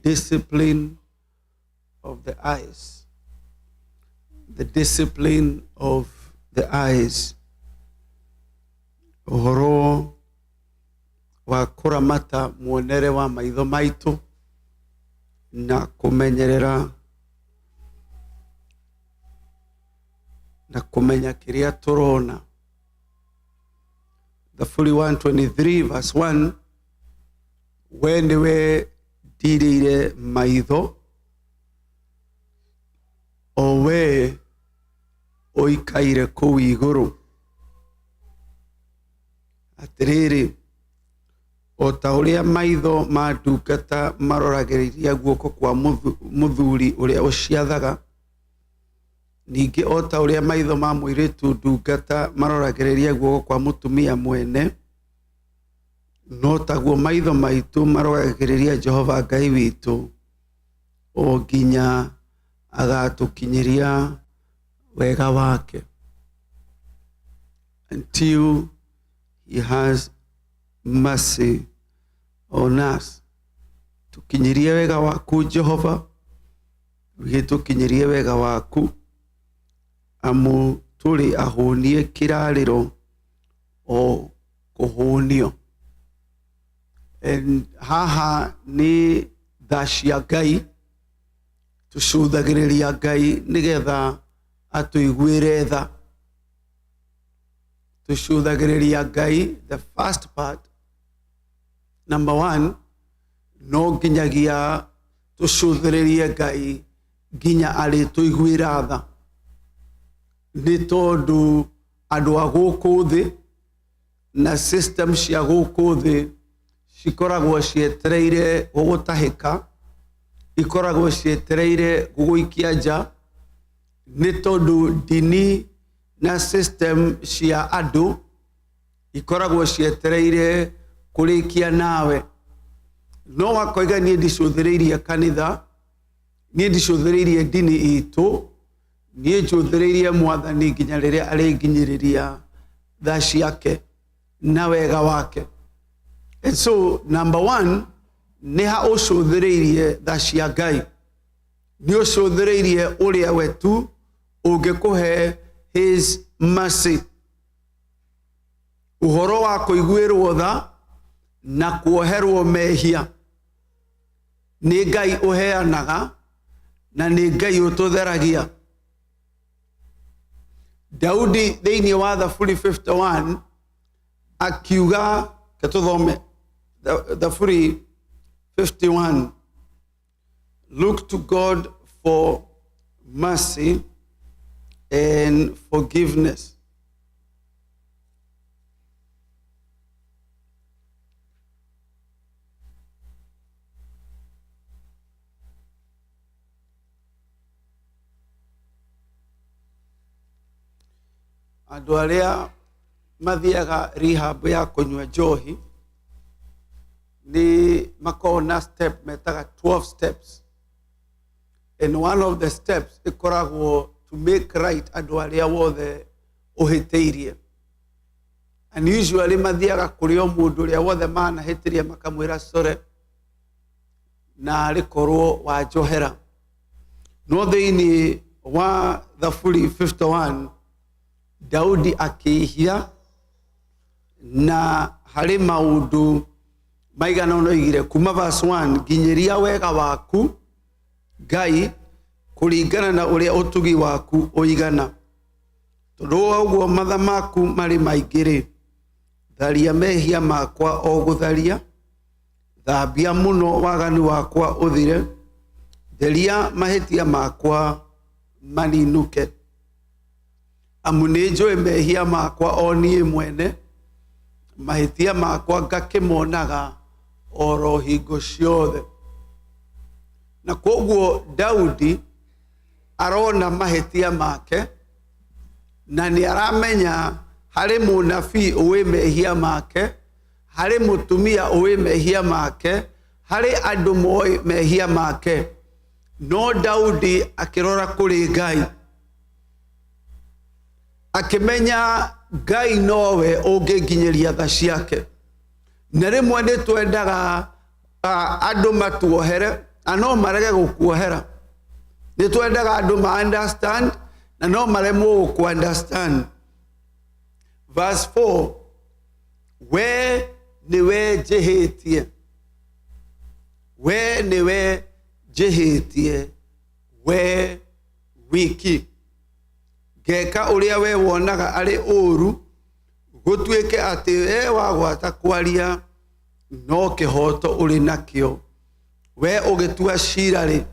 Discipline of the eyes. The discipline of the eyes. Ũhoro wa kũramata muonere wa maitho maitũ na kũmenyerera na kũmenya kĩrĩa tũrona. Thaburi 123 verse 1, we nĩwe ndirĩire maitho, o we ũikaire kũu igũrũ. Atĩrĩrĩ, o ta ũrĩa maitho ma ndungata maroragĩrĩria guoko kwa mũthuri ũrĩa ũciathaga, ningĩ o ta ũrĩa maitho ma mũirĩtu ndungata maroragĩrĩria guoko kwa mũtumia mwene, no taguo maitho maitũ maroragĩrĩria Jehova Ngai witũ o nginya agatũkinyĩria wega wake. Until he has mercy on us. Tũkinyĩrie wega waku Jehova, gĩtũkinyĩrie wega waku, amu tũrĩ ahũnie kĩrarĩro o kũhũnio. And haha nĩ tha cia Ngai, tũcũthagĩrĩria Ngai nĩgetha atũiguĩre tha. Tũcũthagĩrĩria Ngai, the first part, number one, no nginyagia tũcũthĩrĩrie Ngai nginya arĩtũiguĩra tha, nĩ tondũ andũ a gũkũ thĩ na system cia gũkũ thĩ cikoragwo cietereire gũgũtahĩka, ikoragwo cietereire gũgũikia nja, nĩ tondũ ndini na system cia andũ ikoragwo cietereire kũrĩkia nawe. No wakoiga niĩ ndicũthĩrĩirie kanitha, niĩ ndicũthĩrĩirie ndini itũ, niĩ njũthĩrĩirie mwathani nginya rĩrĩa arĩnginyĩrĩria tha ciake na wega wake. And so number one, nĩ ha ũcũthĩrĩirie tha cia Ngai, nĩ ũcũthĩrĩirie ũrĩa we tu ũngĩkũhe his mercy, ũhoro wa kũiguĩrwo tha na kuoherwo mehia. Nĩ Ngai ũheanaga na nĩ Ngai ũtũtheragia. Daudi thĩinĩ wa Thaburi 51 akiuga, ke tũthome Thaburi 51, look to God for mercy and forgiveness. Andũ arĩa mathiaga rehab ya kũnyua njohi nĩ makoragwo na step metaga 12 steps, and one of the steps ĩkoragwo to make right andũ arĩa wothe ũhĩtĩirie. And usually mathiaga kũrĩ o mũndũ ũrĩa wothe manahĩtĩria makamwĩra sorry na arĩ korwo wanjohera. No thĩinĩ wa Thaburi 51 Daudi akĩhia na harĩ maũndũ maigana ũna oigire kuma verse 1, nginyĩria wega waku Ngai kũringana na ũrĩa ũtugi waku ũigana, tondũ wa ũguo matha maku marĩ maingĩ-rĩ, tharia mehia makwa o gũtharia, thambia mũno waganu wakwa ũthire, theria mahĩtia makwa maninũke. Amu nĩ njũĩ mehia makwa o niĩ mwene, mahĩtia makwa ngakĩmonaga oro hingo ciothe. Na kwoguo Daudi arona mahĩtia make na nĩ aramenya harĩ mũnabii ũĩ mehia make, harĩ mũtumia ũĩ mehia make, harĩ andũ moĩ mehia make. No Daudi akĩrora kũrĩ Ngai, akĩmenya Ngai nowe ũngĩnginyĩria tha ciake. Na rĩmwe nĩ twendaga andũ matuohere, Na no marege gũkuohera. Nĩ twendaga andũ ma understand na no maremwo gũkũ understand. Verse 4, we nĩwe njĩhĩtie, we nĩwe njĩhĩtie, we wiki, ngeka ũrĩa we wonaga arĩ ũũru, gũtuĩke atĩ we wagwata kwaria no kĩhoto ũrĩ nakĩo, we ũgĩtua cira rĩ,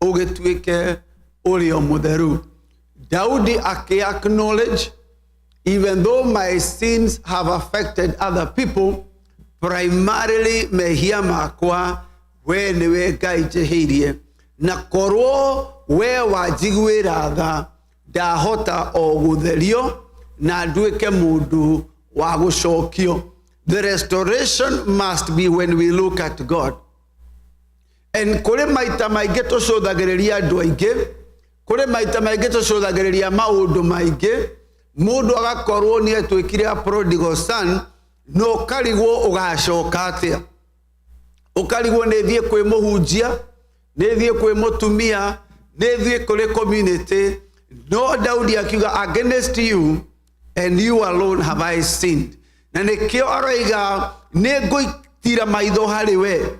ũgĩtuĩke ũrĩ o mũtheru. Daudi akĩ acknowledge, even though my sins have affected other people, primarily mehia makwa we nĩwe Ngai njĩhĩirie, na korwo we wanjiguĩra tha ndahota o gũtherio na nduĩke mũndũ wa gũcokio. The restoration must be when we look at God. And kũrĩ maita maingĩ tũcũthagĩrĩria andũ aingĩ, kũrĩ maita maingĩ tũcũthagĩrĩria maũndũ maingĩ, mũndũ agakorwo nĩ atuĩkire a prodigal son, na ũkarigwo ũgacoka atĩa, ũkarigwo nĩ thiĩ kwĩ mũhunjia, nĩ thiĩ kwĩ mũtumia, nĩ thiĩ kũrĩ community. No Daudi akiuga, against you and you alone have I sinned. Na nĩkĩo aroiga nĩ ngũitira maitho harĩ we,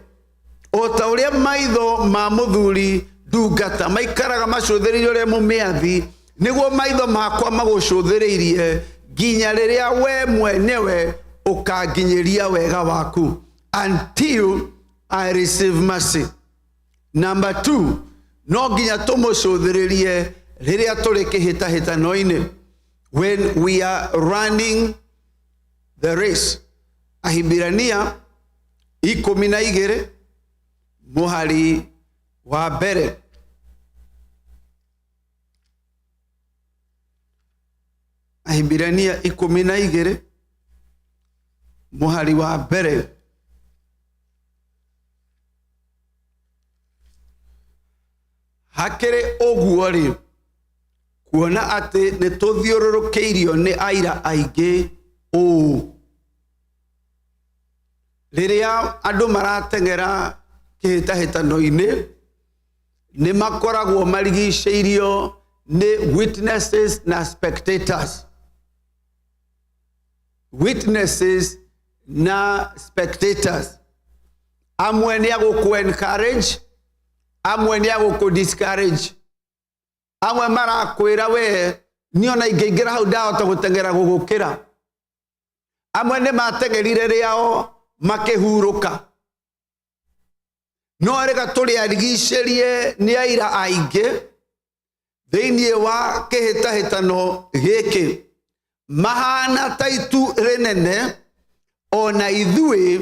o ta ũrĩa maitho ma mũthuri ndungata maikaraga macũthĩrĩirie ũrĩa mũmĩathi, nĩguo maitho makwa magũcũthĩrĩirie nginya rĩrĩa we mwenyewe ũkanginyĩria wega waku, until I receive mercy. Number 2, no nginya tũmũcũthĩrĩrie rĩrĩa tũrĩ kĩhĩtahĩtano-inĩ, when we are running the race. Ahibirania 12 mũhari wa mbere. Ahibirania 12 mũhari wa mbere. Hakĩrĩ ũguo rĩ, kuona atĩ nĩ tũthiũrũrũkĩirio nĩ aira aingĩ ũũ, rĩrĩa andũ marateng'era kĩhĩtahĩtano-inĩ nĩ makoragwo marigicĩirio nĩ witnesses na spectators. Witnesses na spectators. Amwe nĩ agũkũ encourage, amwe nĩ agũkũ discourage. Amwe marakwĩra we niĩ ona ingĩingĩra hau ndahota gũteng'era gũgũkĩra. Amwe nĩ mateng'erire rĩao makĩhurũka. No rĩka tũrĩarigicĩrie nĩ aira aingĩ thĩinĩ wa kĩhĩtahĩtano gĩkĩ, mahana ta itu rĩnene, ona ithuĩ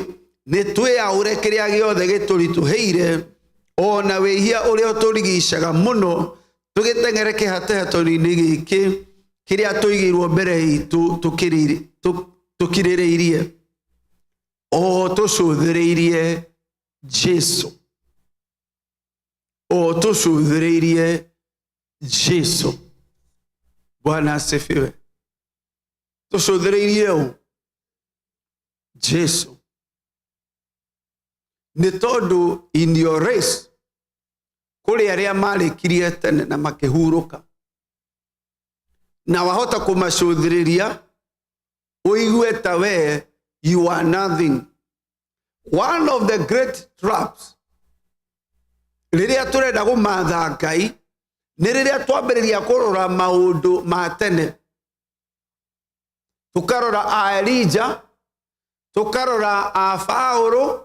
nĩ twĩyaũre kĩrĩa gĩothe gĩtũritũhĩire, ona wĩhia ũrĩa ũtũrigicaga mũno, tũgĩteng'ere kĩhatĩhatũ-inĩ gĩkĩ kĩrĩa tũigĩirwo mbere itũ tũkirĩrĩirie, o tũcũthĩrĩirie Jesu, o tũcũthĩrĩirie Jesu. Bwana asifiwe. Tũcũthĩrĩirie ũ? Jesu. Nĩ tondũ in your race kũrĩ arĩa marĩkirie tene na makĩhurũka, na wahota kũmacũthĩrĩria ũigue ta we you are nothing. One of the great traps rĩrĩa tũrenda kũmatha Ngai nĩ rĩrĩa twambĩrĩria kũrora maũndũ ma tene, tũkarora a Elijah, tũkarora a Paũlũ,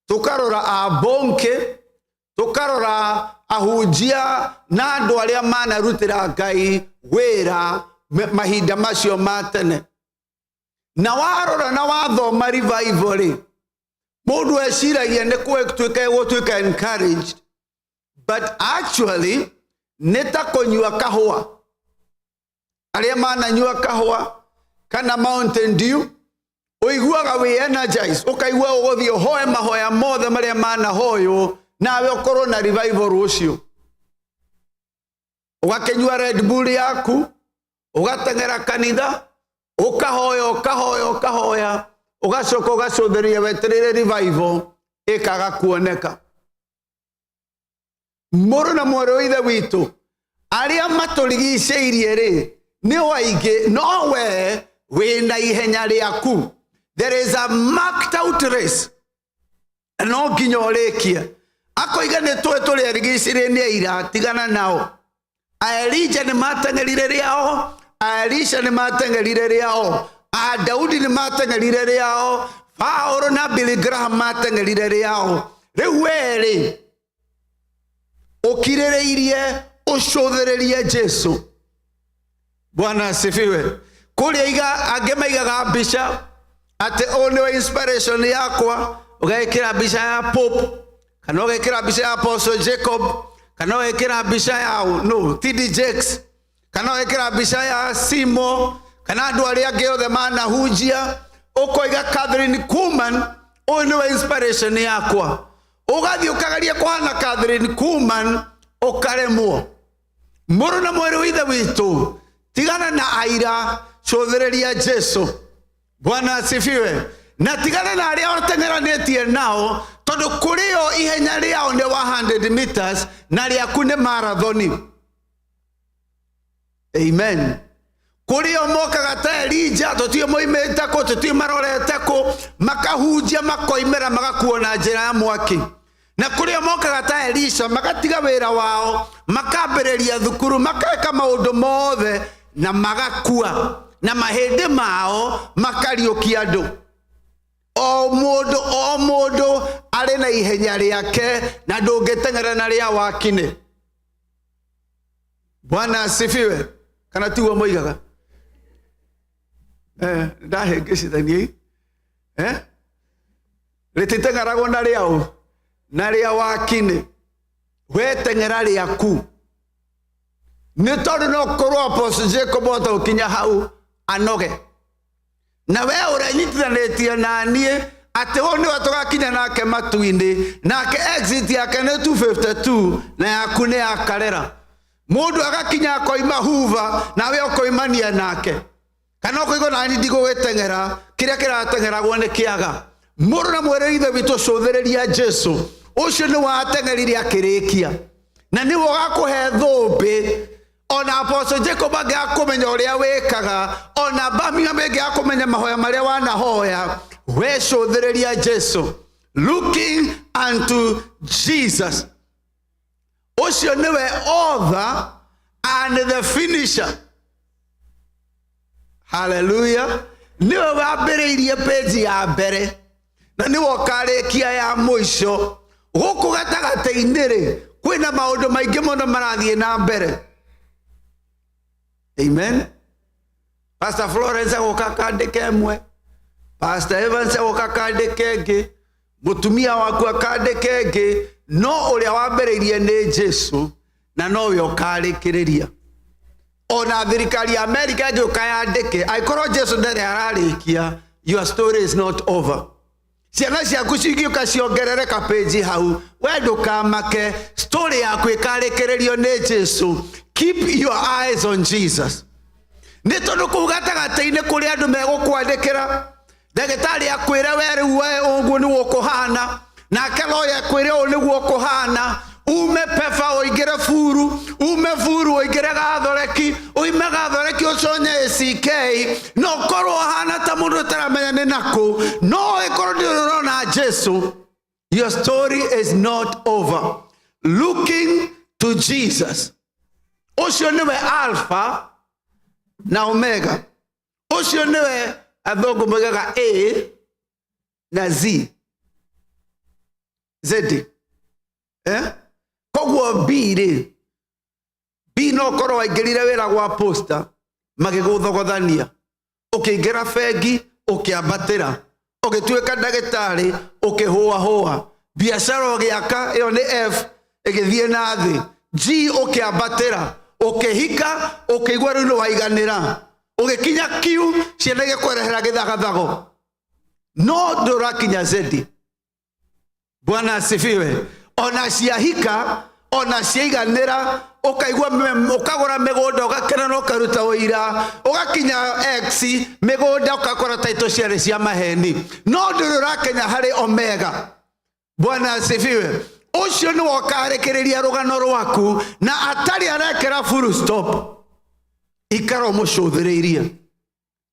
tũkarora a Bonke, tũkarora ahunjia na andũ arĩa manarutĩra Ngai wĩra mahinda macio ma tene. Na warora na wathoma revival rĩ, mũndũ eciragia nĩ gũtuĩka gũtuĩka encouraged, but actually nĩ ta kũnyua kahũa. Arĩa mananyua kahũa kana Mountain Dew, ũiguaga wĩ energized, ũkaigua ũgũthiĩ ũhoe mahoya mothe marĩa manahoywo, nawe ũkorwo na revival rũciũ. Ũgakĩnyua Red Bull yaku, ũgateng'era kanitha, ũkahoya, ũkahoya, ũkahoya, ũgacoka ũgacũthĩrĩria wetereire revival ĩkaga kuoneka. Mũrũ na mwarĩ wa ithe witũ, arĩa matũrigicĩirie rĩ nĩ aingĩ, no we wĩna ihenya rĩaku. There is a marked out race, no nginya ũrĩkie. Akoiga nĩ tũĩ tũrĩ arigicĩrie nĩ aira, tigana nao. Aelija nĩ mateng'erire rĩao, Aelisha nĩ mateng'erire rĩao, Adaudi nĩ mateng'erire rĩao, Paũlũ na Billy Graham mateng'erire rĩao. Rĩu werĩ ũkirĩrĩirie, ũcũthĩrĩrie Jesu. Bwana asifiwe. Kũrĩa iga angĩ maigaga mbica atĩ ũyũ nĩwe inspiration yakwa, ũgekĩra mbica ya Pope kana ũgekĩra mbica ya Apostle Jacob kana ũgekĩra mbica ya no TD Jakes kana ũgekĩra mbica ya Simo kana andũ arĩa angĩ othe manahunjia, ũkoiga Catherine Kuhlman ũyũ nĩwe inspiration yakwa. Ũgathiĩ ũkageria kũhana Catherine Kuhlman ũkaremwo. Mũrũ na mwarĩ wa ithe witũ, tigana na aira, cũthĩrĩria Jesu. Bwana asifiwe. Na tigana na arĩa ũteng'eranĩtie nao, tondũ kũrĩ o ihenya rĩao nĩ 100 meters na rĩaku nĩ marathoni. Amen. Kũrĩ o mokaga ta Elija, tũtiũ moimĩte kũ, tũtiũ marorete kũ, makahunjia makoimĩra magakuo na njĩra ya mwaki. Na kũrĩ o mokaga ta Elisha, magatiga wĩra wao, makambĩrĩria thukuru, makeka maũndũ mothe na magakua, na mahĩndĩ mao makariũkia andũ. O mũndũ o mũndũ arĩ na ihenya rĩake, na ndũngĩteng'era na rĩa wakinĩ. Bwana asifiwe. Kana tiguo moigaga? Ndahĩngĩcithania eh? Rĩtiteng'eragwo na rĩaũ na rĩa wakinĩ, we teng'era rĩaku, nĩ tondũ no korwo Apostle Jacob hota gũkinya hau anoge, na we ũrenyitithanĩtie na niĩ atĩ ũyũ nĩwe tũgakinya nake matu-inĩ, nake exit yake nĩ 252 na yaku nĩ ya Karera. Mũndũ agakinya akoima Hoover, nawe ũkoimania nake, kana ũkoigua nani ndigũgĩteng'era, kĩrĩa kĩrateng'eragwo nĩ kĩaga. Mũrũ na mwarĩ wa ithe witũ, cũthĩrĩria Jesu, ũcio nĩ wateng'erire akĩrĩkia, na nĩwe ũgakũhe thũmbĩ. Ona Apostle Jacob angĩaga kũmenya ũrĩa wĩkaga, ona Birmingham ĩngĩaga kũmenya mahoya marĩa wanahoya, we cũthĩrĩria Jesu. Looking unto Jesus, ũcio nĩwe author and the finisher. Haleluya. Nĩwe wambĩrĩirie page ya mbere na nĩwe ũkarĩkia ya mũico. Gũkũ gatagatĩ-inĩ rĩ, kwĩna maũndũ maingĩ mũno marathiĩ na mbere. Amen. Pastor Florence agoka akandĩka ĩmwe, Pastor Evans agoka akandĩka ĩngĩ, mũtumia waku akandĩka ĩngĩ, no ũrĩa wambĩrĩirie nĩ Jesu na nowe ũkarĩkĩrĩria. Ona thirikari ya Amerika ĩngĩũka yandĩke, angĩkorwo Jesu ndarĩ ararĩkia, your story is not over. Ciana ciaku cingĩũka ciongerereka page hau, we ndũkamake, story yaku ĩkarĩkĩrĩrio nĩ Jesu. Keep your eyes on Jesus, nĩ tondũ kũu gatagatĩ-inĩ kũrĩ andũ megũkwandĩkĩra. Ndagĩtarĩ akwĩre we rĩu we ũguo nĩguo ũkũhana, nake loya akwĩre ũũ nĩguo ũkũhana, ume pefa ũingĩre buru, ume buru ũingĩre gathoreki, uime gathoreki ũconye ACK, no ũkorwo ũhana ta mũndũ ũtaramenya nĩ nakũ, no ĩkorwo ndũrĩ ũrona Jesu. Your story is not over. Looking to Jesus, ũcio nĩwe Alpha na Omega, ũcio nĩwe athũngũ moigaga A na Z Z, eh? Koguo B rĩ, B no korwo waingĩrire wĩra gwa posta magĩgũthogothania, ũkĩingĩra bengi, ũkĩambatĩra, ũgĩtuĩka ndagĩtarĩ, ũkĩhũahũa biacara, ũgĩaka, ĩyo nĩ F, ĩgĩthiĩ na thĩ. G, ũkĩambatĩra, ũkĩhika, ũkĩigua rĩu nĩ waiganĩra, ũgĩkinya Q, ciana igĩkwerehera gĩthagathago, no ndũrakinya Z. Bwana asifiwe. Ona ciahika, ona ciaiganĩra, ũkaigua ũkagũra mĩgũnda, ũgakena na ũkaruta ũira, ũgakinya X, mĩgũnda ũgakora taito ciarĩ cia maheni, no ndũrĩ ũrakinya harĩ Omega. Bwana asifiwe. Ũcio nĩwe ũkarĩkĩrĩria rũgano rwaku na atarĩ arekera full stop. Ikara ũmũcũthĩrĩirie,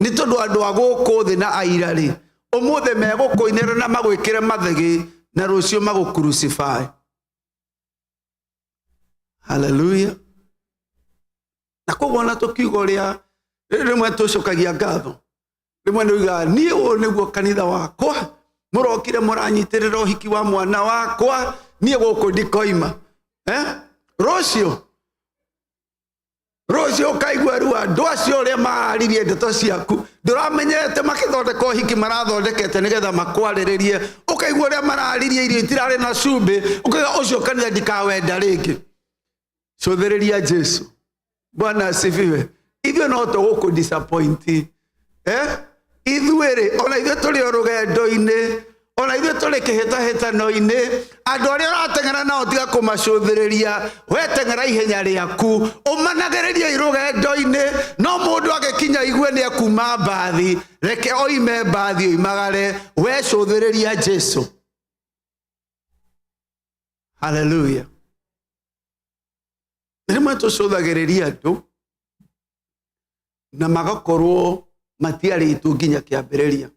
nĩ tondũ andũ a gũkũ thĩ na aira rĩ, ũmũthĩ megũkũinĩra na magwĩkĩre mathĩgĩ, na rũciũ magũ crucify. Haleluya. Na koguo ona tũkiuga ũrĩa rĩmwe tũcokagia ngatho, rĩmwe nĩ ugaga niĩ ũyũ nĩguo kanitha wakwa, mũrokire mũranyitĩrĩra ũhiki wa mwana wakwa, niĩ gũkũ ndikoima. Eh? Rũciũ ũkaigua rĩu andũ acio ũrĩa mararirie ndeto ciaku, ndũramenyete makĩthondeka ũhiki marathondekete nĩgetha makwarĩrĩrie. Ũkaigua ũrĩa mararirie irio itirarĩ na cumbĩ, ũkauga ũcio kanitha ndikawenda rĩngĩ. Cũthĩrĩria Jesu. Bwana asifiwe. Ithuĩ no tũgũkũ disappoint, eh? Ithuĩ rĩ, ona ithuĩ tũrĩ o rũgendo-inĩ, ona ithuĩ tũrĩ kĩhĩtahĩtano-inĩ. Andũ arĩa ũrateng'era nao tiga kũmacũthĩrĩria, we teng'era ihenya rĩaku, ũmanagĩrĩrie rũgendo-inĩ. No mũndũ agĩkinya igue nĩ ekuma mbathi, reke oime mbathi oimagare, we cũthĩrĩria Jesu. Haleluya. Rĩmwe tũcũthagĩrĩria andũ na magakorwo matiarĩtwo nginya kĩambĩrĩria.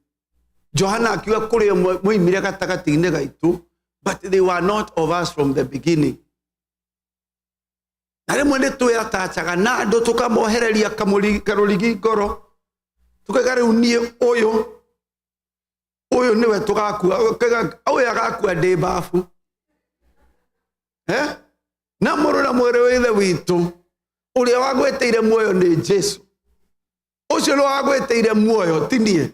Johana akiuga kũrĩ amwe moimire gatagatĩ-inĩ gaitũ, but they were not of us from the beginning. Na rĩmwe nĩ twĩatachaga na andũ, tũkamohereria karũrigi ngoro, tukaiga rĩu niĩ ũyũ ũyũ nĩwe tũgakua, ũkaiga ũyũ agakua ndĩ babu, eh? Na mũrũ na mwĩrĩ wa ithe witũ, ũrĩa wagwĩtĩire muoyo nĩ Jesu. Ũcio nĩ wagwĩtĩire muoyo, ti niĩ.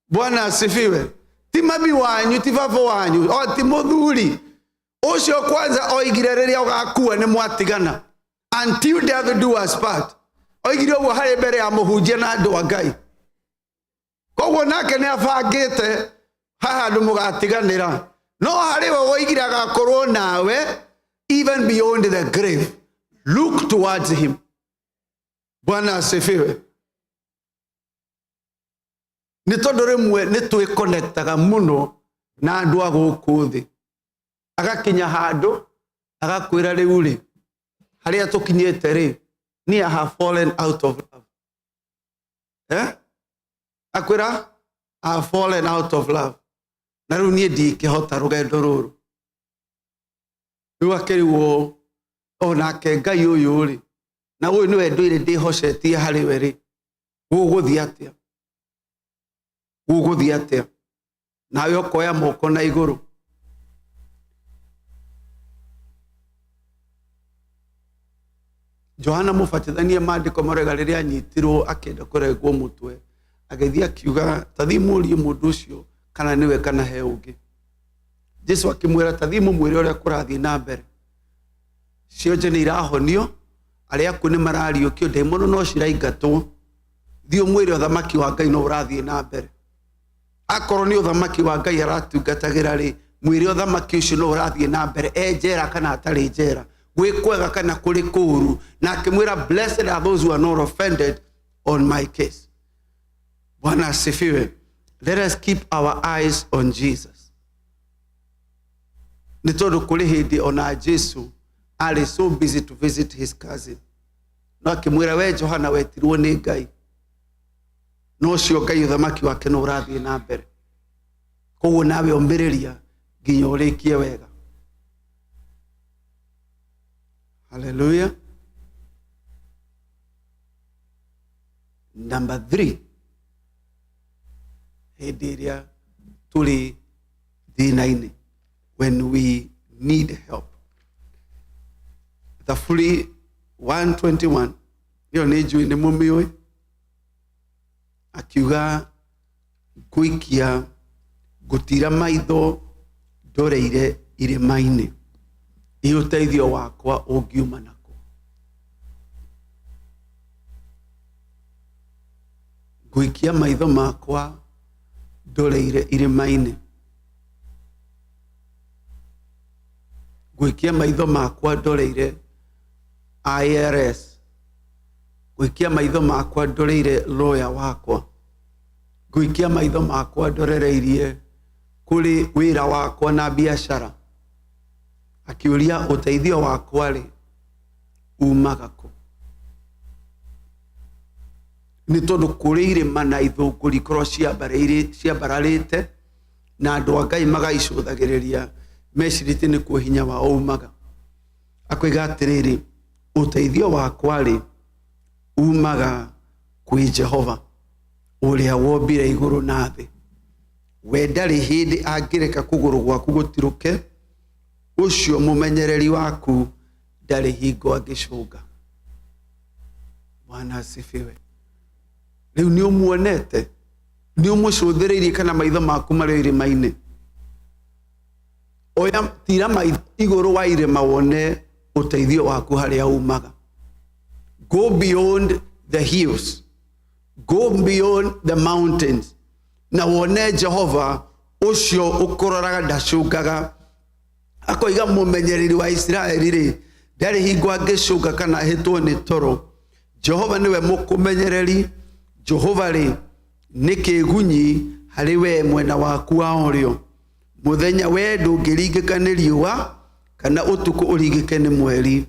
Bwana asifiwe. Ti mami wanyu, ti baba wanyu, o ti mũthuri ũcio. Kwanza oigire rĩrĩa ũgakua nĩ mwatigana, until death do us part. Oigire ũguo harĩ mbere ya mũhunjia na andũ a Ngai. Koguo nake nĩ abangĩte haha andũ mũgatiganĩra, no harĩ we woigire agakorwo nawe even beyond the grave. Look towards him. Bwana asifiwe. Nĩ tondũ rĩmwe nĩ twĩkonektaga mũno na andũ a gũkũ thĩ, agakinya handũ agakwĩra, rĩu rĩ, harĩa tũkinyĩte rĩ, ni I have fallen out of love. Eh? Akwĩra I have fallen out of love, na rĩu niĩ ndingĩhota rũgendo rũrũ. Rĩu akĩrigwo onake, Ngai ũyũ rĩ, na ũyũ nĩwe ndũire ndĩhocetie harĩ we rĩ, gũgũthiĩ atĩa? Gũgũthiĩ atĩa? Nawe ũkoya moko na igũrũ. Johana Mũbatithania, maandĩko marega, rĩrĩa anyitirwo akĩenda kũrengwo mũtwe, agĩthiĩ akiuga, tathiĩ mũrie mũndũ ũcio kana nĩwe kana he ũngĩ. Jesu akĩmwĩra, tathiĩ mũmwĩre ũrĩa kũrathiĩ na mbere. Cionje nĩ irahonio, arĩa akuũ nĩ marariũkio, ndaimono no ciraingatwo. Thiĩ ũmwĩre ũthamaki wa Ngai no ũrathiĩ na mbere. Akorwo nĩ ũthamaki wa Ngai aratungatagĩra rĩ, mwĩre ũthamaki ũcio no ũrathiĩ na mbere, e njera kana atarĩ njera, gwĩ kwega kana kũrĩ kũũru. Na akĩmwĩra, blessed are those who are not offended on my case. Bwana asifiwe. Let us keep our eyes on Jesus, nĩ tondũ kũrĩ hĩndĩ ona Jesu arĩ so busy to visit his cousin, no akĩmwĩra, we Johana wetirwo nĩ Ngai, no ũcio Ngai ũthamaki wake no ũrathiĩ na mbere. Koguo nawe ũmĩrĩria nginya ũrĩkie wega. Haleluya. Number 3, hĩndĩ ĩrĩa tũrĩ thĩna-inĩ, when we need help. Thaburi 121, ĩyo nĩ njũĩ nĩ mũmĩũĩ. Akiuga, ngũikia ngũtira maitho ndoreire irĩma-inĩ, ĩ ũteithio wakwa ũngiuma nakũ? Ngũikia maitho makwa ndoreire irĩma-inĩ, ngũikia maitho makwa ndoreire IRS, ngũikia maitho makwa ndoreire lawyer wakwa, ngũikia maitho makwa ndorereirie kũrĩ wĩra wakwa na biacara. Akĩũria ũteithio wakwa rĩ umaga kũ? Nĩ tondũ kũrĩ irĩma na ithũngũri ikorwo ciambararĩte na andũ a Ngai magaicũthagĩrĩria mecirĩtie nĩkuo hinya wao umaga. Akoiga atĩrĩrĩ, ũteithio wakwa rĩ umaga kwĩ Jehova ũrĩa wombire igũrũ na thĩ. We ndarĩ hĩndĩ angĩreka kũgũrũ gwaku gũtirũke, ũcio mũmenyereri waku ndarĩ hingo angĩcũnga. Bwana asifiwe. Rĩu nĩ ũmuonete, nĩ ũmũcũthĩrĩirie kana maitho maku marĩ o irĩma-inĩ? Oya tira maitho igũrũ wa irĩma wone ũteithio waku harĩa umaga. Go beyond the hills, go beyond the mountains, na wone Jehova ũcio ũkũroraga ndacũngaga. Akoiga mũmenyereri wa Isiraeli rĩ ndarĩ hingo angĩcũnga kana ahĩtwo nĩ toro. Jehova nĩwe mũkũmenyereri, Jehova rĩ nĩ kĩĩgunyi harĩ we mwena waku wa ũrĩo. Mũthenya we ndũngĩringĩka nĩ riũa kana ũtukũ ũringĩke nĩ mweri.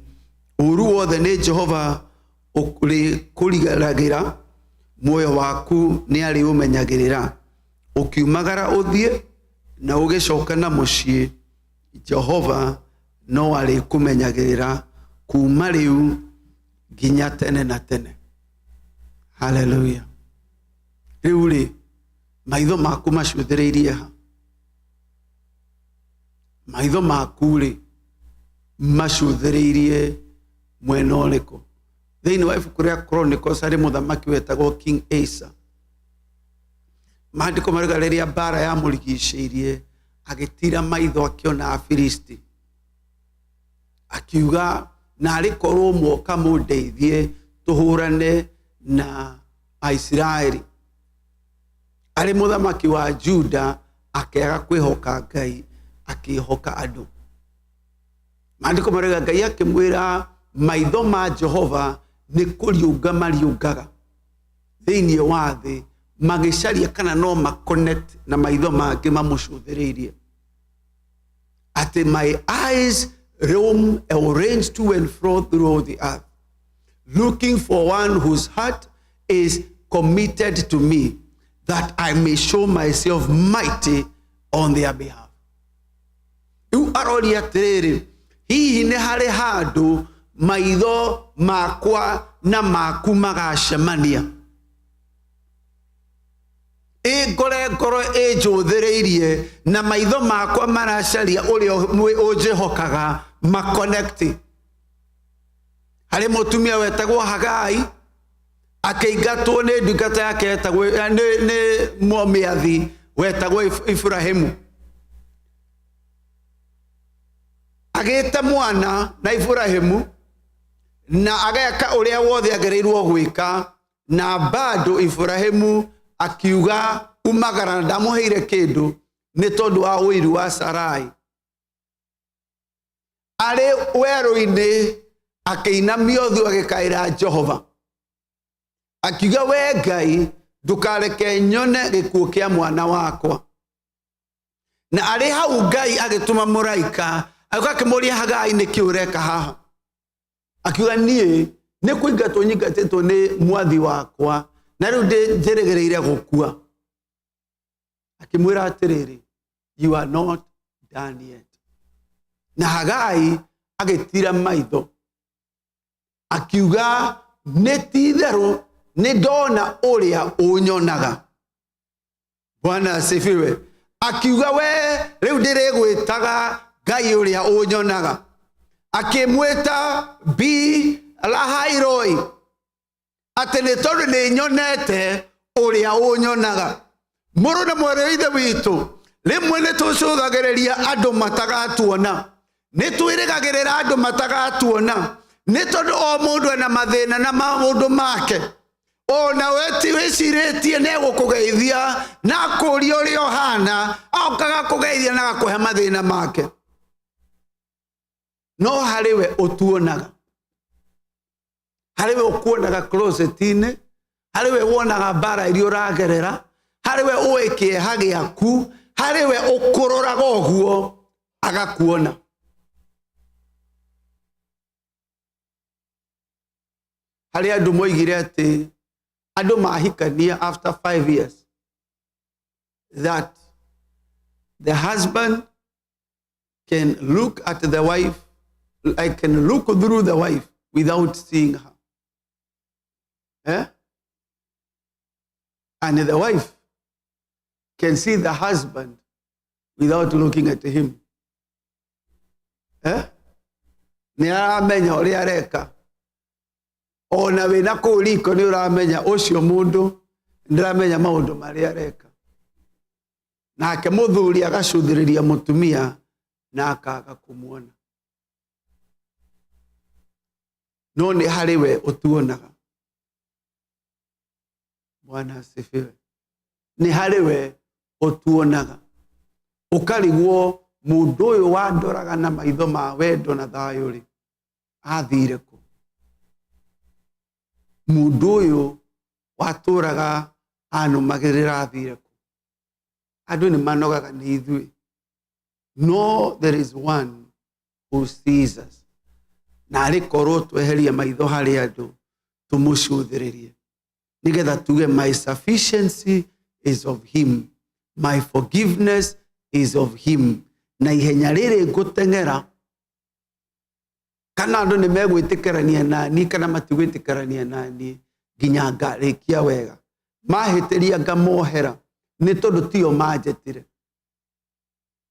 Ũũru wothe nĩ Jehova ũrĩkũrigagĩra, muoyo waku nĩ arĩũmenyagĩrĩra. Ũkiumagara ũthiĩ na ũgĩcoka na mũciĩ, Jehova no arĩkũmenyagĩrĩra kuma rĩu nginya tene na tene. Haleluya. Rĩu rĩ, maitho maku macũthĩrĩirie ha? Maitho maku rĩ macũthĩrĩirie mwena ũrĩkũ? Thĩinĩ wa ibuku rĩa Chronicles harĩ mũthamaki wetagwo King Asa. Maandĩko marauga rĩrĩa mbara yamũrigicĩirie agĩtira maitho akĩona Afilisti, akiuga narĩ korwo mwoka mũndeithie tũhũrane na Aisiraeli. Arĩ mũthamaki wa Juda akĩaga kwĩhoka Ngai, akĩhoka andũ. Maandĩko marauga Ngai akĩmwĩra maitho ma Jehova nĩ kũriũnga mariũngaga thĩinĩ wa thĩ magĩcaria kana no ma connect na maitho mangĩ mamũcũthĩrĩirie, atĩ my eyes roam or range to and fro throughout the earth looking for one whose heart is committed to me, that I may show myself mighty on their behalf. Rĩu aroria atĩrĩrĩ, hihi nĩ harĩ handũ maitho makwa na maku magacemania? Ĩ ngore ngoro ĩnjũthĩrĩirie na maitho makwa maracaria ũrĩa ũnjĩhokaga makonekti. Harĩ mũtumia wetagwo Hagai akĩingatwo nĩ ndungata yake yetagwo nĩ mũmĩathi wetagwo Iburahĩmu. Agĩte mwana na Iburahĩmu na ageka ũrĩa wothe agĩrĩirwo gwĩka, na bado Iburahĩmu akiuga umagara na ndamũheire kĩndũ nĩ tondũ wa ũiru wa Sarai. Arĩ werũ-inĩ akĩinamia ũthiũ agĩkaĩra Jehova akiuga, we Ngai ndũkareke nyone gĩkuũ kĩa mwana wakwa. Na arĩ hau Ngai agĩtũma mũraika agĩũka akĩmũria Hagai, nĩkĩ ũreka haha? Akiuga, niĩ nĩ kũingatwo nyingatĩtwo nĩ mwathi wakwa na rĩu njĩrĩgĩrĩire gũkua. Akĩmwĩra atĩrĩrĩ, you are not done yet. Na Hagai agĩtira maitho akiuga, nĩ ti-itherũ nĩ ndona ũrĩa ũnyonaga. Bwana asifiwe. Akiuga, we rĩu ndĩrĩgwĩtaga Ngai ũrĩa ũnyonaga. Akĩmwĩta Bi Lahairoi, atĩ nĩ tondũ nĩ nyonete ũrĩa ũnyonaga. Mũrũ na mwarĩ wa Ithe witũ, rĩmwe nĩ tũcũthagĩrĩria andũ matagatuona, nĩ twĩrĩgagĩrĩra andũ matagatuona, nĩ tondũ o mũndũ ena mathĩna na maũndũ make. Ona we ti wĩcirĩtie nĩ egũkũgeithia na akũrie ũrĩa ũhana, okaga kũgeithia na agakũhe mathĩna make, no harĩ we ũtuonaga, harĩ we ũkuonaga closet-inĩ, harĩ we wonaga mbara iria ũragerera, harĩ we ũĩ kĩeha gĩaku, harĩ we ũkũroraga ũguo agakuona. Harĩ andũ moigire atĩ andũ mahikania after 5 years, that the husband can look at the wife, I can look through the wife without seeing her, eh? And the wife can see the husband without looking at him, eh? Nĩ aramenya ũrĩa areka ona wĩna kũu riko, nĩ ũramenya ũcio mũndũ ndĩramenya maũndũ marĩa areka. Nake mũthuri agacũthĩrĩria mũtumia na akaga kũmuona, no nĩ harĩ we ũtuonaga. Bwana asifiwe. Nĩ harĩ we ũtuonaga, ũkarigwo mũndũ ũyũ wandoraga na maitho ma wendo na thayũ rĩ, athire kũ? Mũndũ ũyũ watũraga anũmagĩrĩra athire kũ? Andũ nĩ manogaga nĩ ithuĩ, no there is one who sees us. Na arĩ korwo tweheria maitho harĩ andũ, tũmũcũthĩrĩrie, nĩgetha tuge, "My sufficiency is of him, my forgiveness is of him." Na ihenya rĩrĩ ngũteng'era, kana andũ nĩ megwĩtĩkĩrania nani kana matigwĩtĩkĩrania nani, nginya ngarĩkia wega. Mahĩtĩria ngamohera, nĩ tondũ tio manjetire.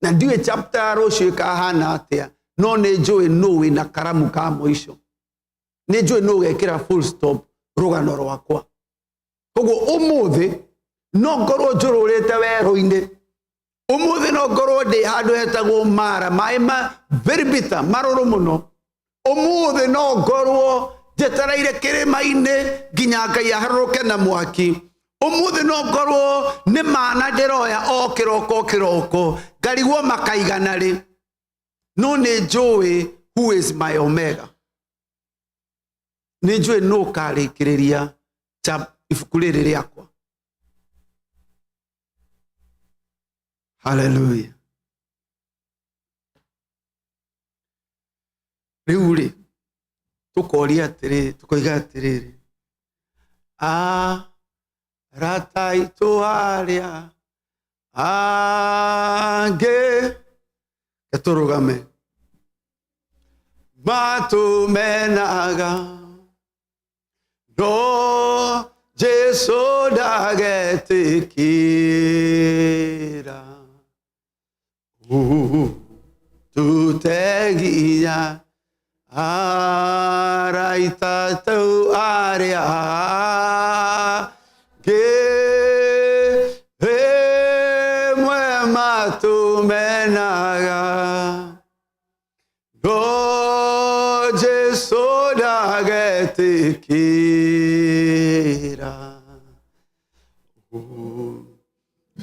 Na ndiũĩ chapter ya rũciũ ĩkahana atĩa, no nĩ njũĩ nũ wĩna karamu ka mũico, nĩ njũĩ nũ ũgekĩra full stop rũgano rwakwa. Koguo ũmũthĩ no ngorwo njũrũrĩte werũ-inĩ, ũmũthĩ no ngorwo ndĩ handũ hetagwo Mara, maĩ ma very bitter, marũrũ mũno. Ũmũthĩ no ngorwo njetereire kĩrĩma-inĩ nginya Ngai aharũrũke na mwaki. Ũmũthĩ no ngorwo nĩ mana ndĩroya o kĩroko o kĩroko, ngarigwo makaigana rĩ, no nĩ njũĩ who is my omega. Nĩ njũĩ nũ ũkarĩkĩrĩria ibuku rĩrĩ rĩakwa. Haleluya. Rĩu rĩ, tũkoria atĩrĩ, tũkoiga atĩrĩrĩ, arata aitũ arĩa angĩ, tũrũgame, matũmenaga, no Jesu ndagetĩkĩra tuteginya araita tau arĩa angĩ rĩmwe matũmenaga, no Jesu ndagetĩkĩra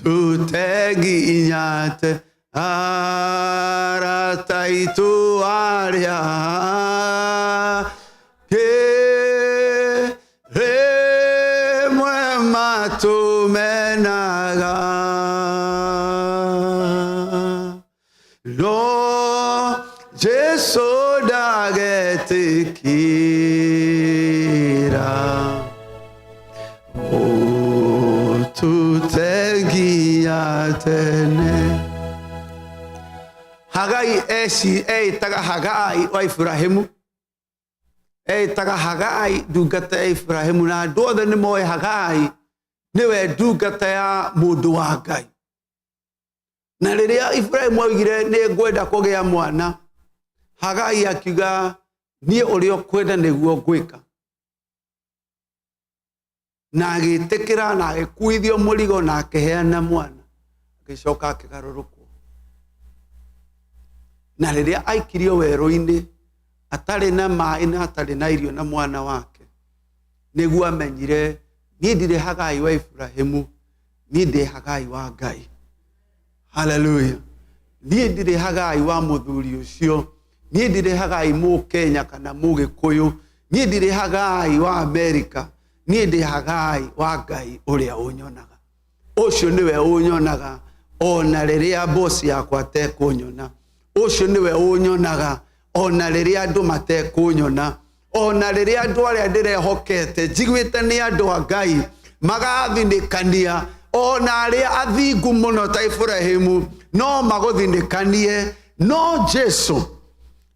tuteginyate arata aitũ arĩa angĩ rĩmwe matũmenaga, no Jesu ndagetĩkĩra ũtũtegia tene. Hagai eci eĩtaga Hagai wa Iburahĩmu, eĩtaga Hagai ndungata ya Iburahĩmu, na andũ othe nĩ moĩ Hagai nĩwe ndungata ya mũndũ wa Ngai. Na rĩrĩa Iburahĩmu oigire, "Nĩ ngwenda kũgĩa mwana," Hagai akiuga, "Niĩ ũrĩa ũkwenda nĩguo ngwĩka," na agĩtĩkĩra na agĩkuithio mũrigo na akĩheana mwana, agĩcoka akĩgarũrũkwo. Na rĩrĩa aikirio werũ-inĩ atarĩ na maĩ na atarĩ na irio na mwana wake, nĩguo amenyire, niĩ ndirĩ Hagai wa Iburahĩmu, niĩ ndĩ Hagai wa Ngai. Haleluya. Niĩ ndirĩ Hagai wa mũthuri ũcio, niĩ ndirĩ Hagai Mũkenya kana Mũgĩkũyũ, niĩ ndirĩ Hagai wa Amerika, niĩ ndĩ Hagai wa Ngai ũrĩa ũnyonaga. Ũcio nĩwe ũnyonaga ona rĩrĩa bosi yakwa atekũnyona. Ũcio nĩwe ũnyonaga ona rĩrĩa andũ matekũnyona. Ona rĩrĩa andũ arĩa ndĩrehokete njiguĩte nĩ andũ a Ngai magathinĩkania, ona arĩa athingu mũno ta Iburahĩmu no magũthinĩkanie, no Jesu,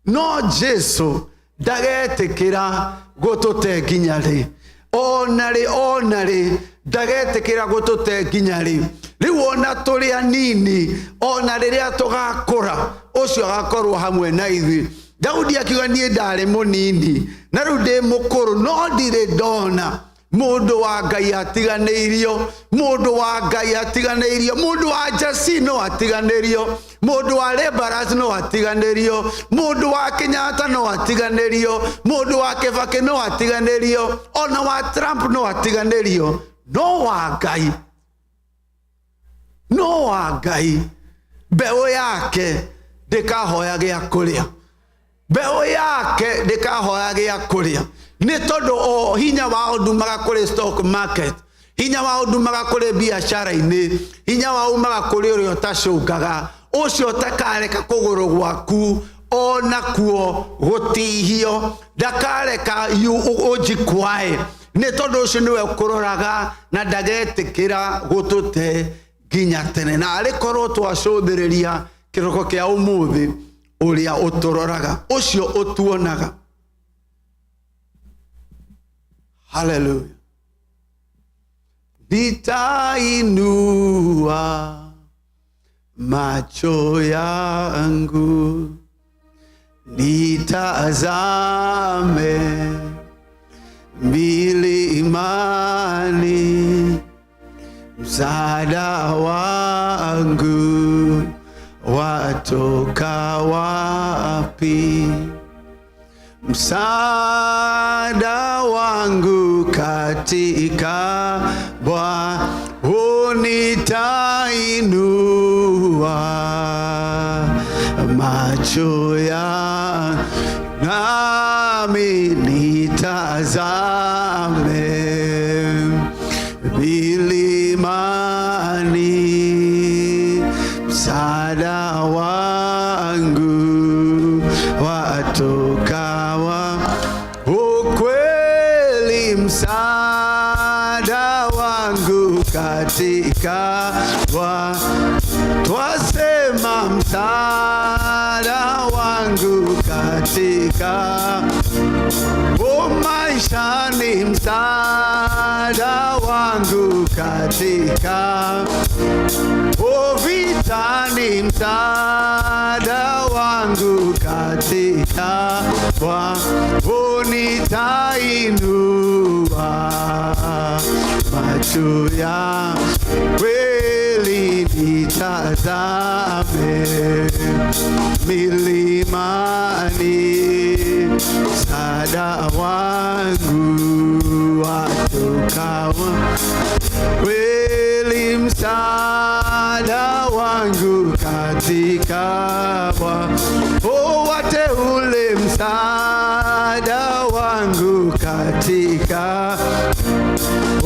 no Jesu ndagetĩkĩra gũtũte nginya rĩ. Ona rĩ, ona rĩ, ndagetĩkĩra gũtũte nginya rĩ. Rĩu ona tũrĩ anini, ona rĩrĩa tũgakũra, ũcio agakorwo hamwe na ithuĩ. Daudi akiuga, niĩ ndarĩ mũnini na rĩu ndĩ mũkũrũ, no ndirĩ ndona mũndũ wa Ngai atiganĩirio. Mũndũ wa Ngai atiganĩirio. Mũndũ wa Jasi no atiganĩrio, mũndũ wa Lebaras no atiganĩrio, mũndũ wa Kenyatta no atiganĩrio, mũndũ wa Kibaki no atiganĩrio, ona wa Trump no atiganĩrio, no wa Ngai, no wa Ngai mbeũ yake ndĩkahoya gĩa kũrĩa, mbeũ yake ndĩkahoya gĩa kũrĩa. Nĩ tondũ o hinya wao ndumaga kũrĩ stock market, hinya wao ndumaga kũrĩ biacara-inĩ, hinya wao umaga kũrĩ ũrĩa ũtacũngaga, ũcio ũtakareka kũgũrũ gwaku onakuo gũtihio, ndakareka ũnjikwae, nĩ tondũ ũcio nĩwe ũkũroraga na ndagetĩkĩra gũtũte nginya tene. Na arĩ korwo twacũthĩrĩria kĩroko kĩa ũmũthĩ, ũrĩa ũtũroraga, ũcio ũtuonaga. Haleluya. Nitainua macho yangu nitazame milimani, msaada wangu watoka wapi? Msaada wangu katika Bwana, nitainua macho ya nami nitazame milimani, msaada wangu watoka wa ukweli, msaada wangu katika wa twasema, msaada wangu katika o maishani, msaada wangu katika o vitani, msaada wangu katika Bwana, nitainua macho ya kweli nitazame milimani, msaada wangu watoka kweli, msaada wangu katika Bwana, o wateule, msaada wangu katika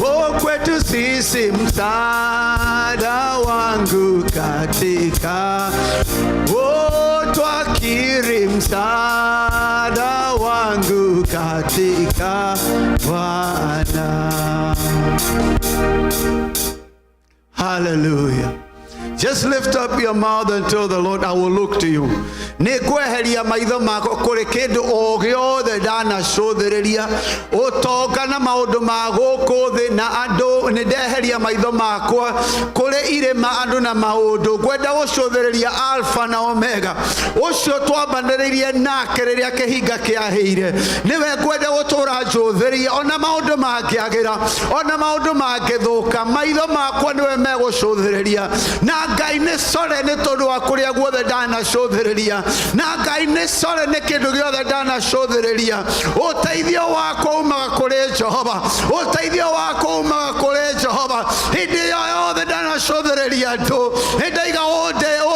o kwetu sisi, msaada wangu katika o twakiri, msaada wangu katika Bwana. Hallelujah. Just lift up your mouth and tell the Lord, "I will look to you." Nĩ ngweheria maitho makwa kũrĩ kĩndũ o gĩothe ndanacũthĩrĩria, ũtonga na maũndũ ma gũkũ thĩ na andũ. Nĩ ndeheria maitho makwa kũrĩ irĩma, andũ na maũndũ. Ngwenda gũcũthĩrĩria Alpha na Omega, ũcio twambanĩrĩirie nake rĩrĩa kĩhinga kĩahĩire. Nĩwe ngwenda gũtũra njũthĩrĩrie, ona maũndũ mangĩagĩra, ona maũndũ mangĩthũka, maitho makwa nĩwe megũcũthĩrĩria. Na Ngai nĩ core nĩ tondũ wa kũrĩa guothe ndanacũthĩrĩria, na Ngai nĩ core nĩ kĩndũ gĩothe ndanacũthĩrĩria. Ũteithio wakwa umaga kũrĩ Jehova, ũteithio wakwa umaga kũrĩ Jehova. Hĩndĩ ĩyo yothe ndanacũthĩrĩria andũ, nĩndaiga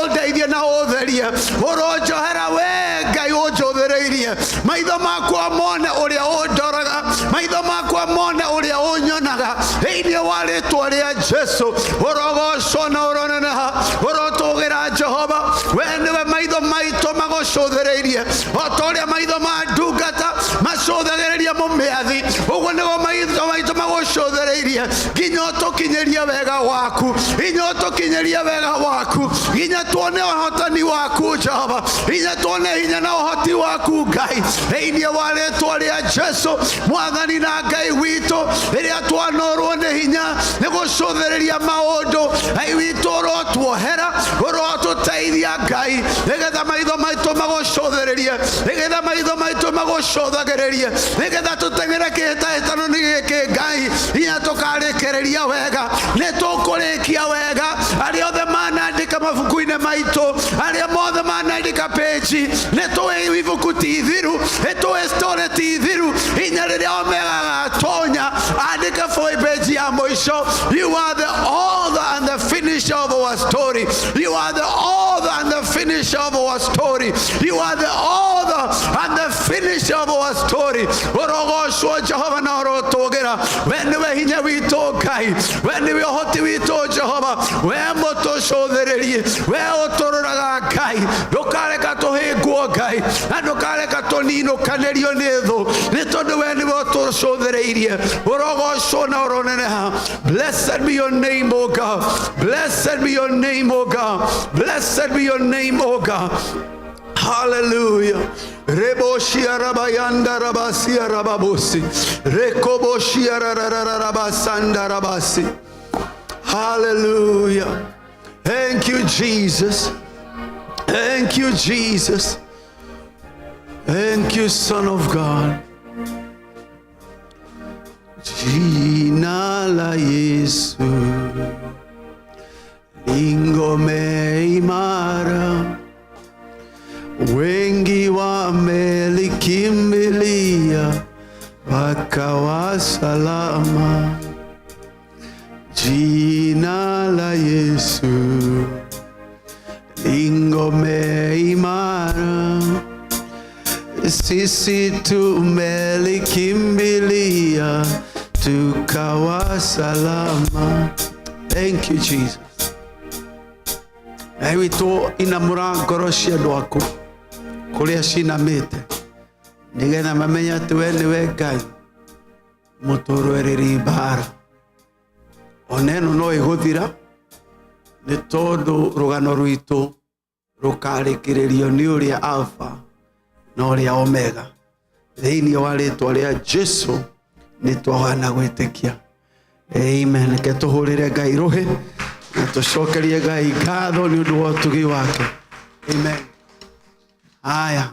ũndeithie na ũtherie. Ũronjohera we Ngai ũnjũthĩrĩirie, maitho makwa mone ũrĩa ũndoraga, maitho makwa mone ũrĩa ũnyonaga. Thĩinĩ wa rĩtwa rĩa Jesu, ũrogocwo na ũroneneha, ũrotũgĩra Jehova. We nĩwe maitho maitũ magũcũthĩrĩirie, o ta ũrĩa maitho ma ndungata macũthagĩrĩria. mĩathi, ũguo nĩguo maitho maitũ magũcũthĩrĩirie nginya ũtũkinyĩrie wega waku, nginya ũtũkinyĩrie wega waku, nginya tuone ũhotani waku Jehova, nginya tuone hinya na ũhoti waku Ngai, thĩinĩ wa rĩtwa rĩa Jesu Mwathani na Ngai witũ. Rĩrĩa twanorwo nĩ hinya nĩ gũcũthĩrĩria maũndũ, Ngai witũ ũrotuohera, ũrotũteithia Ngai, nĩgetha maitho maitũ magũcũthĩrĩrie, nĩgetha maitho maitũ magũcũthagĩrĩrie, nĩgetha tũteng'ere kĩhĩtahĩtano nĩ gĩkĩ Ngai, nginya tũkarĩkĩrĩria wega. Nĩ tũkũrĩkia wega. Arĩa othe manandĩka mabuku-inĩ maitũ, arĩa mothe manandĩka page, nĩ tũĩ ibuku ti ithiru, nĩ tũĩ story ti ithiru. Inya rĩrĩa Omega agatonya andĩke page ya mũico. You are the author and the finisher of our story. You are the author and the finisher of our story. You are the author and the finisher of our story. Ũrogocwo Jehova na ũrotũgĩra. We nĩwe hinya witũ Ngai, we nĩwe ũhoti witũ Jehova, we mũtũcũthĩrĩrie, we ũtũroraga Ngai. Ndũkareka tũhĩngwo Ngai, na ndũkareka tũninũkanĩrio nĩ thũ, nĩ tondũ we nĩwe ũtũcũthĩrĩirie. Ũrogocwo na ũroneneha. Blessed be your name, O God. Blessed be your name, O God. Blessed be your name, O God. Hallelujah. Reboshia rabayanda rabasia rababosi. Rekoboshia rarararabasanda rabasi. Hallelujah. Thank you, Jesus. Thank you, Jesus. Thank you, Son of God. Jina la Yesu ni ngome imara, wengi wamelikimbilia wakawa salama. Jina la Yesu ni ngome imara, sisi tumelikimbilia tukawa salama. Thank you, Jesus. Ngai witũ, inamũra ngoro cia andũ aku kũrĩa cinamĩte, nĩgetha mamenye atĩ we nĩwe Ngai mũtũrũĩrĩri mbara. Ona ĩno no ĩgũthira, nĩ tondũ rũgano rwitũ rũkarĩkĩrĩrio nĩ ũrĩa Alpha na ũrĩa Omega. Thĩinĩ wa rĩtwa rĩa Jesu nĩ twahoya na gwĩtĩkia, amen. Reke tũhũrĩre Ngai rũhĩ na tũcokerie Ngai ngatho nĩ ũndũ wa ũtugi wake. Amen. Haya.